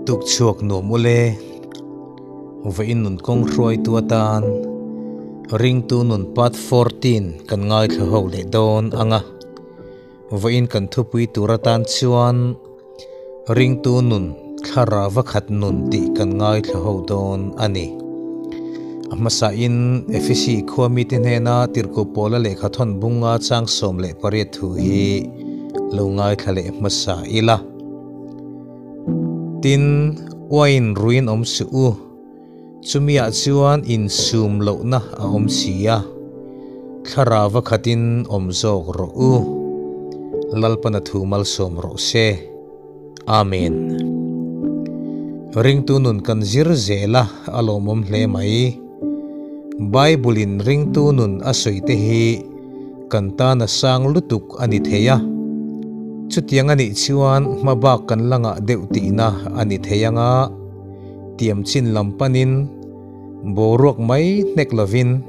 Tukchhuak nuam ule, vawiin nun kawng hruaitu atan ringtu nun part 14 kan ngaithla ho leh dawn ang a, vawiin kan thupui tur atan chuan ringtu nun thlarau va khat nun tih kan ngaithla ho dawn a ni. A hmasain Efesi khua mite hnena tirhkoh pawla lehkha thawn bunga chang 18 thu hi lo ngaithla leh hmasa ila. Tin, uain ruin awm suh u, chumiah chuan insum lohna a awm si a, thlarau va khatin awm zawk rawh u. Lalpana thu malsawm rawh se. Amen. Ringtu nun kan zir zel a, a lawmawm hle mai. Bible-in ringtu nun a sawi te hi kan tan a sang lutuk a ni thei a. Chutiang a nih chuan hmabak kan la ngah deuh tihna a ni thei ang a, tiam chin lam panin boruak mai hnek lovin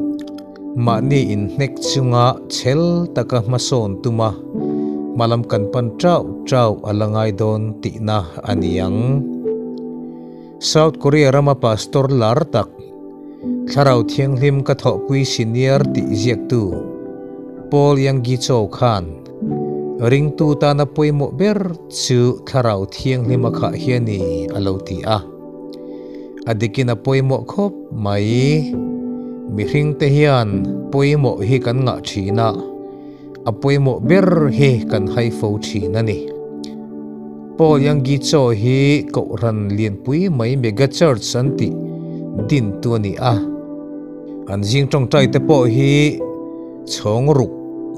mahni inhnek chunga chhel taka hmasawn tuma hmalam kan pan chauh chauh a la ngai dawn tihna a ni ang. South Korea rama pastor lar tak, Thlarau Thianghlim ka thawhpui senior tih ziaktu Paul Yanggi Cho khan ringtu tana pawimawh ber chu Thlarau Thianghlim a khah hi a ni a lo ti a. A dikin a pawimawh khawp mai. Mihringte hian pawimawh hi kan ngah thin a, a pawimawh ber hi kan hai fo thin a ni. Paul Yanggi Cho hi Kohhran lianpui mai Mega Church an tih din tu a ni a. An zing tawngtai te pawh hi chhawng ruk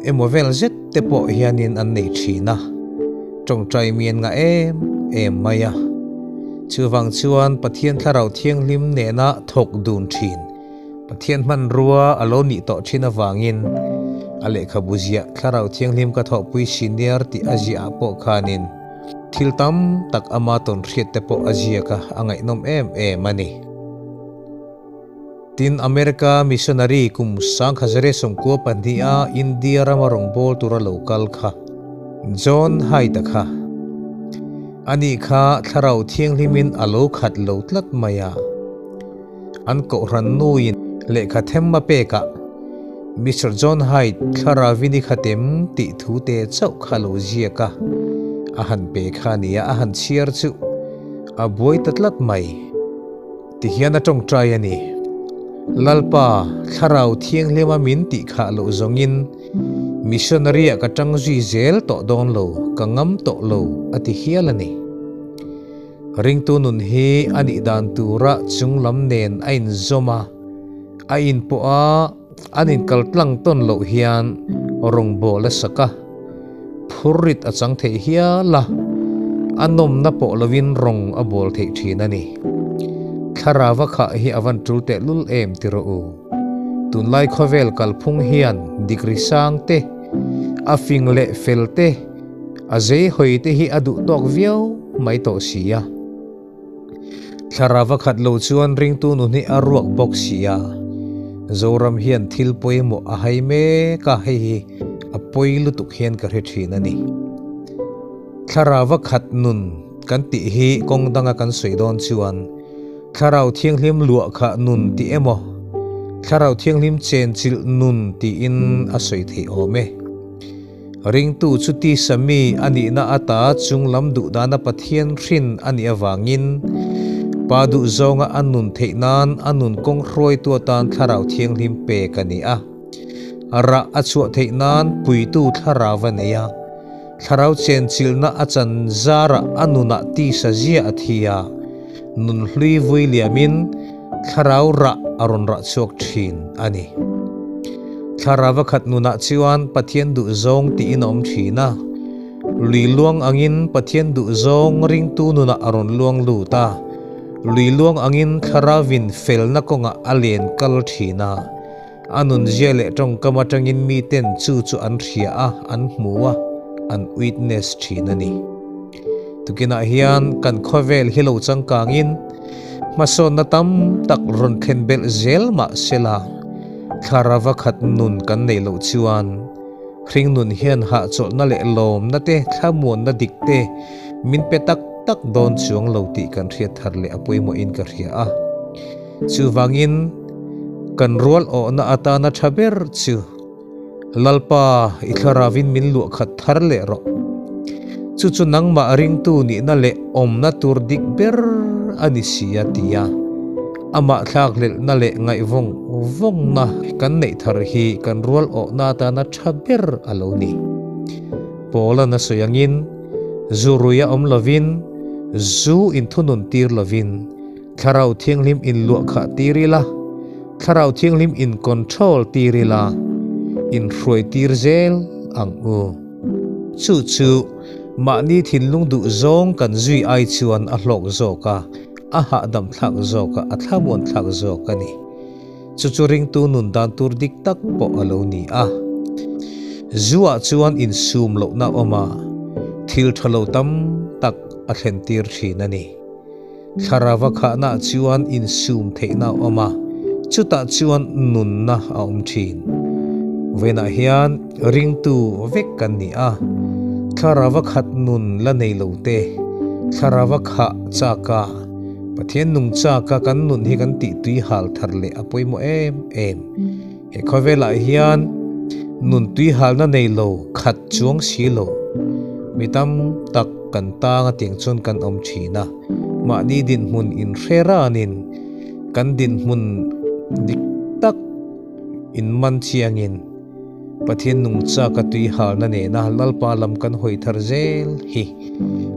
emaw vel zet te pawh hianin an nei thin a, tawngtai mi an ngah em em mai a. Chuvang chuan Pathian Thlarau Thianghlim nena thawk dun thin Pathian hmanrua a lo nih tawh thin avangin a lehkhabu ziah Thlarau Thianghlim ka thawhpui senior tih a ziah ah pawh khanin thil tam tak ama tawn hriat te pawh a ziak a, a ngaihnawm em em a ni. Tin, America missionary kum 1992 a India rama rawngbâwl tura lo kal kha John Haidt-a kha ani kha Thlarau Thianghlimin a lo khat lo tlat mai a. An kohhran nuin lehkha them a pekah Mister John Hyde thlarauin i khatem tih thu te chauh kha lo ziak a, a han pe kha a nia, a han chhiar chu a buai ta tlat mai. Tihian a tawngtai a ni. Lalpa, thlarau thianghlima min tih khah loh zawngin missionary-ah ka tang zui zel tawh dawn lo, ka ngam tawh lo a ti hial a ni. Ringtu nun hi a nih dan tura chunglam nen a inzawm a, a inpawh a, an inkaltlang tawn loh hian rawngbâwl a sak a, phurrit a chang theih hial a, a nawmna pawh lovin rawng a bawl theih thin a ni. Thlarau a khah hi a van tul tehlul em ti rawh u. Tunlai khawvel kalphung hian degree sang te, a fing leh fel te, A zei hawi te hi a duh tawk viau mai tawh si a. Thlarau a khat lo chuan ringtu nu hi a ruak bawk si a. Zoram hian thil pawimawh a hai mek a, hei hi a pawi lutuk hian ka hre thin a ni. Thlarau a khat nun kan tih hi kawng danga kan sawi dawn chuan Thlarau Thianghlim luah khah nun tih emaw, Thlarau Thianghlim chenchilh nun tiin a sawi theih awm e. Ringtu chu tisa mi a nihna ata chunglam duhdana Pathian hrin a nih avangin, Pa duhzawnga a nun theih nan a nun kawng hruaitu atan Thlarau Thianghlim pek a ni a. Rah a chhuah theih nan puitu Thlarau a nei a. Thlarau chenchilhna a chan zarah a nunah tisa zia a thi a, nun hlui vui liamin Thlarau rah a rawn rah chhuak thin a ni. Thlarau a khat nunah chuan Pathian duhzawng tiin a awm thin a. Lui luang angin Pathian duhzawng ringtu nunah a rawn luang lut a. Lui luang angin Thlarauvin felna kawngah a len kal thin a. A nunzia leh tawngkam atangin miten chu chu an hria a, an hmu a, an witness thin a ni. Tukinah hian kan khawvel hi lo changkangin hmasawnna tam tak rawn thlen belh zel mah sela, thlarava khat nun kan neih loh chuan hringnun hian hahchawlhna leh lawmna te, thlamuanna dik te min pe tak tak dawn chuang lo tih kan hriat thar leh a pawimawhin ka hria a. Chuvangin, kan rual awhna atana tha ber chu Lalpa i thlaravin min luah khat thar leh rawh. Chu chu nangmah ringtu nihna leh awmna tur dik ber a ni si a ti a. Amah thlakhlelhna leh ngaihvawng vawngna kan neih thar hi kan rual awhna atana tha ber a lo ni. Paula'n a sawi angin, zu rui a awm lovin, zu inthunun tir lovin, Thlarau Thianghlim inluah khah tir ila, Thlarau Thianghlim in control tir ila, inhruai tir zel ang u. Chu chu mahni thinlung duh zawng kan zui ai chuan a hlawk zawk a, a hahdam thlak zawk a, a thlamuan thlak zawk a ni. Chu chu ringtu nun dan tur dik tak pawh a lo ni a. Zuah chuan insum lohna awm a, thil tha lo tam tak a thlen tir thin a ni. Thlarava khahna chuan insum theihna a awm a, chutah chuan nunna a awm thin. Vawiinah hian ringtu vek kan ni a, thlarava khat nun la nei lo te, thlarava khah chaka Pathian nung chaka kan nun hi kan tih tui hal thar leh a pawimawh em em. He khawvelah hian nun tui halna nei lo khat chuang si lo mi tam tak kan tang a tiang chuan kan awm thin a, mahni dinhmun inhre ranin kan dinhmun dik tak inman chiangin Pathian nungchaka tui halna nena Lalpa lam kan hawi thar zel hi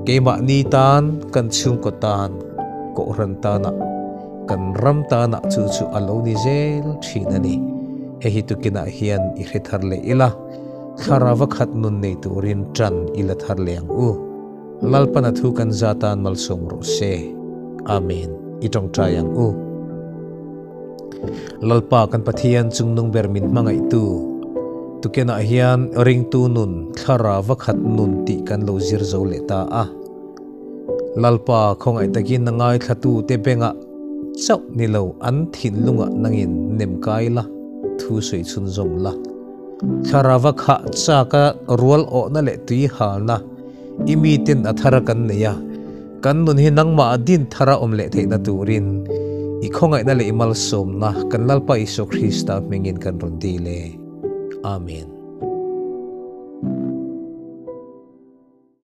keimahni tan, kan chhungkaw tan, Kohhran tana, kan ram tana chu chu a lo ni zel thin a ni. Hei hi tukinah hian i hre thar leh ila, thlarau a khat nun nei turin tan i la thar leh ang u. Lalpana thu kan za tan malsawm rawh se. Amen. I tawngtai ang u. Lalpa kan Pathian chungnung ber min hmangaihtu, tukenah hian ringtu nun thlarau va khat nun tih kan lo zir zo leh ta a. Lalpa khawngaih takin a ngaithlatu te bengah chauh ni lo an thinlungah nangin nem kai la, thu sawi chhunzawm la. Thlarau va khah chaka rual awhna leh tui halna i miten a thar a kan nei a. Kan nun hi nangmah a din thar a awm leh theihna turin i khawngaihna leh i malsawmna kan Lalpa Isua Krista hmingin kan rawn dil e. Amen.